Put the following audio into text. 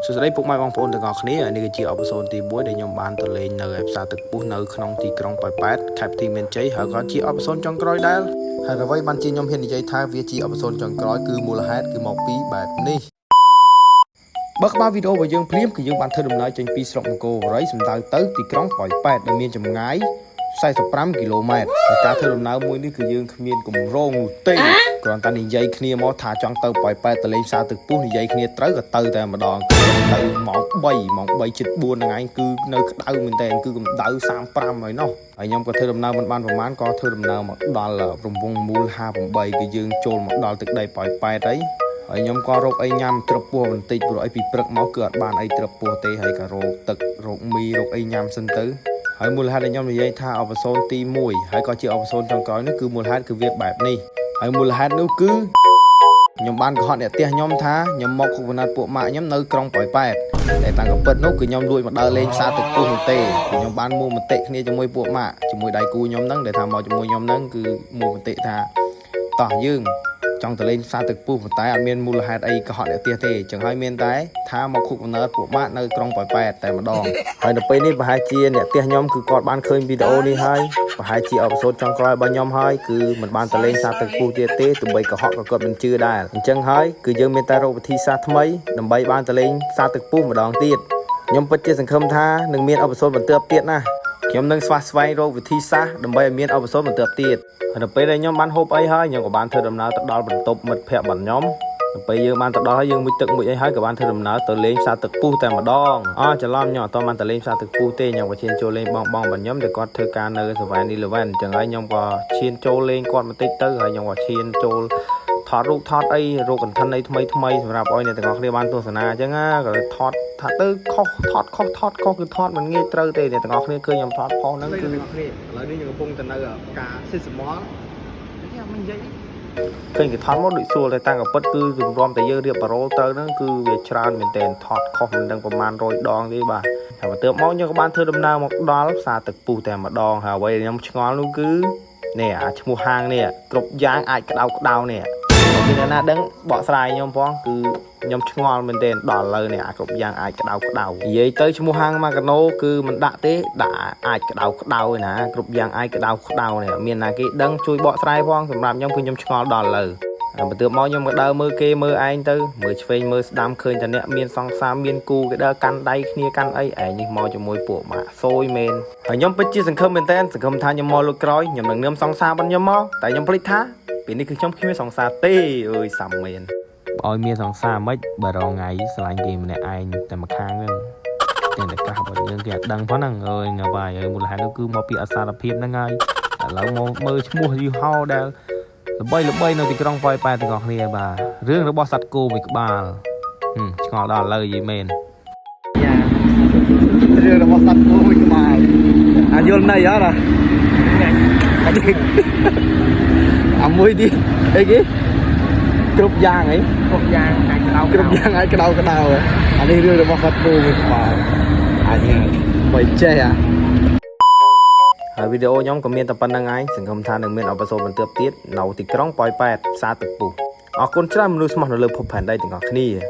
សួស្តីពុកម៉ែបងប្អូនទាំងអស់គ្នានេះគឺជា episode ទី1ដែលខ្ញុំបានទៅលេងនៅឯផ្សារទឹកពុះនៅក្នុងទីក្រុងប៉ោយប៉ែតខេត្តបន្ទាយមានជ័យហើយក៏ជា episode ចុងក្រោយដែរហើយអ្វីបានជាខ្ញុំហ៊ាននិយាយថាវាជា episode ចុងក្រោយគឺមូលហេតុគឺមកពីបែបនេះបើក្បាលវីដេអូរបស់យើងភ្លាមគឺយើងបានធ្វើដំណើរចេញពីស្រុកមង្គលវរីសម្ដៅទៅទីក្រុងប៉ោយប៉ែតដែលមានចម្ងាយ45គីឡូម៉ែត្រហើយការធ្វើដំណើរមួយនេះគឺយើងគ្មានគម្រោងនោះទេគ្រាន់តែនិយាយគ្នាមកថាចង់ទៅប៉ោយប៉ែតទៅលេងផ្សារទឹកពុះនិយាយគ្នាត្រូវក៏ទៅតែម្ដងទៅម៉ោង3ម៉ោង3ជិត4ហ្នឹងឯងគឺនៅក្តៅមែនតើគឺកម្ដៅ35ហើយណោះហើយខ្ញុំក៏ធ្វើដំណើរមិនបានប្រហែលក៏ធ្វើដំណើរមកដល់រង្វង់មូល58គឺយើងចូលមកដល់ទឹកដីប៉ោយប៉ែតហើយហើយខ្ញុំក៏រកអីញ៉ាំត្រឹបពោះបន្តិចព្រោះអីពីព្រឹកមកគឺអត់បានអីត្រឹបពោះទេហើយក៏រកទឹករកមីរកអីញ៉ាំសិនទៅហើយមូលហេតុដែលខ្ញុំនិយាយថា episode ទី1ហើយក៏ជា episode ចុងក្រោយនេះគឺមូលហេតុគឺវាបែបនេះហើយមូលហេតុនោះគឺខ្ញុំបានកុហកអ្នកផ្ទះខ្ញុំថាខ្ញុំមកខុបណាត់ពួកម៉ាក់ខ្ញុំនៅក្រុងប៉ោយប៉ែតតែតាំងក៏ពិតនោះគឺខ្ញុំលួចមកដើរលេងផ្សារទឹកពុះនោះទេគឺខ្ញុំបានមួមតិគ្នាជាមួយពួកម៉ាក់ជាមួយដៃគូខ្ញុំហ្នឹងដែលថាមកជាមួយខ្ញុំហ្នឹងគឺមួមតិថាតោះយើងចង់ទៅលេងផ្សារទឹកពុះប៉ុន្តែអត់មានមូលហេតុអីកុហកអ្នកផ្ទះទេចឹងហើយមានតែថាមកខុបកំណើតពួកម៉ាក់នៅក្រុងប៉ោយប៉ែតតែម្ដងហើយនៅពេលនេះប្រហែលជាអ្នកផ្ទះខ្ញុំគឺគាត់បានឃើញវីដេអូនេះហើយប្រហែលជា episode ចុងក្រោយរបស់ខ្ញុំហើយគឺមិនបានទៅលេងផ្សារទឹកពុះទៀតទេទោះបីកុហកក៏គាត់មិនជឿដែរអញ្ចឹងហើយគឺយើងមានតែរកវិធីសាស្ត្រថ្មីដើម្បីបានទៅលេងផ្សារទឹកពុះម្ដងទៀតខ្ញុំពិតជាសង្ឃឹមថានឹងមាន episode បន្ទាប់ទៀតណាខ្ញុំនឹងស្វះស្វែងរកវិធីសាស្ត្រដើម្បីឲ្យមាន episode បន្ទាប់ទៀតហើយនៅពេលដែលខ្ញុំបានហូបអីហើយខ្ញុំក៏បានធ្វើដំណើរទៅដល់បន្ទប់មិត្តភ័ក្តិរបស់ខ្ញុំទៅពេលយើងបានទៅដល់ហើយយើងមុជទឹកមុជអីហើយក៏បានធ្វើដំណើរទៅលេងផ្សារទឹកពុះតែម្ដងអច្រឡំខ្ញុំអត់បានទៅលេងផ្សារទឹកពុះទេខ្ញុំក៏ឈានចូលលេងបងបងរបស់ខ្ញុំដែលគាត់ធ្វើការនៅ7 Eleven អញ្ចឹងហើយខ្ញុំក៏ឈានចូលលេងគាត់បន្តិចទៅហើយខ្ញុំក៏ឈានចូលថតរូបថតអីរក content អីថ្មីថ្មីសម្រាប់ឲ្យអ្នកទាំងអស់គ្នាបានទស្សនាអញ្ចឹងណាក៏ថតថាទៅខុសថតខុសថតខុសគឺថតមិនងាយត្រូវទេអ្នកទាំងអស់គ្នាឃើញខ្ញុំថតផុសហ្នឹងគឺអ្នកទាំងអស់គ្នាឥឡូវនេះខ្ញុំកំពុងតែនៅផ្កាស៊ីសមលនេះមិននិយាយឃើញគេថតមកដូចស្រួលតែតាំងក៏ពិតគឺទម្រាំតែយើងរៀបប៉ារ៉ូលត្រូវហ្នឹងគឺវាច្រើនមែនទែនថតខុសមិនដឹងប្រមាណ100ដងទេបាទហើយបន្ទាប់មកខ្ញុំក៏បានធ្វើដំណើរមកដល់ផ្សារទឹកពុះតែម្ដងហើយអ្វីដែលខ្ញុំឆ្ងល់នោះគឺនេះអាឈ្មោះហាងនេះគ្រប់យ៉ាងអាចក្តៅក្តៅនេះបើមានអ្នកណាដឹងបកស្រាយខ្ញុំផងគឺខ្ញុំឆ្ងល់មែនទែនដល់ឥឡូវនេះអាគ្រប់យ៉ាងអាចក្តៅក្តៅនិយាយទៅឈ្មោះហាងម៉ាកាណូគឺមិនដាក់ទេដាក់អាចក្តៅក្តៅឯណាគ្រប់យ៉ាងអាចក្តៅក្តៅនេះមានណាគេដឹងជួយបកស្រាយផងសម្រាប់ខ្ញុំគឺខ្ញុំឆ្ងល់ដល់ឥឡូវហើយបន្ទាប់មកខ្ញុំក៏ដើរមើលគេមើលឯងទៅមើលឆ្វេងមើលស្ដាំឃើញតែអ្នកមានសង្សារមានគូគេដើរកាន់ដៃគ្នាកាន់អីឯងនេះមកជាមួយពួកម៉ាក់សួយមែនហើយខ្ញុំពិតជាសង្ឃឹមមែនតើសង្ឃឹមថាខ្ញុំមកលើកក្រោយខ្ញុំនឹងនឹមសង្សាររបស់ខ្ញុំមកតែខ្ញុំភ្លេចថាពេលនេះគឺខ្ញុំគ្មានសង្សារទេអើយសាំមែនបើឲ្យមានសង្សារមិនបើរងថ្ងៃស្រឡាញ់គេម្នាក់ឯងតែម្ខាងហ្នឹងតែតែកាសរបស់យើងគេអត់ដឹងផងហ្នឹងអើយងាប់ហើយហើយមូលហេតុនោះគឺមកពីអសារភាពហ្នឹងហើយឥឡូវមកមើលឈ្មោះយីហោដែលល្បីល្បីនៅទីក្រុងប៉ោយប៉ែតទាំងអស់គ្នាបាទរឿងរបស់សត្វគោមួយក្បាលហឹមឆ្ងល់ដល់ឥឡូវយីមែន រឿងរបស់សត្វគោមួយក្បាលអាយល់ន័យអត់អាអាមួយទៀតអីគេគ្រប់យ៉ាងអី គ្រប់យ៉ាងអាចក្តៅ គ្រប់យ៉ាងឲ្យក្តៅក្តៅអានេះរឿងរបស់សត្វគោមួយក្បាលអាចបីចេះអា ហើយវីដេអូខ្ញុំក៏មានតែប៉ុណ្្នឹងឯងសង្ឃឹមថានឹងមាន episode បន្ទាប់ទៀតនៅទីក្រុងប៉ោយប៉ែតផ្សារទឹកពុះអរគុណច្រើនមនុស្សស្មោះនៅលើភពផែនដីទាំងអស់គ្នា។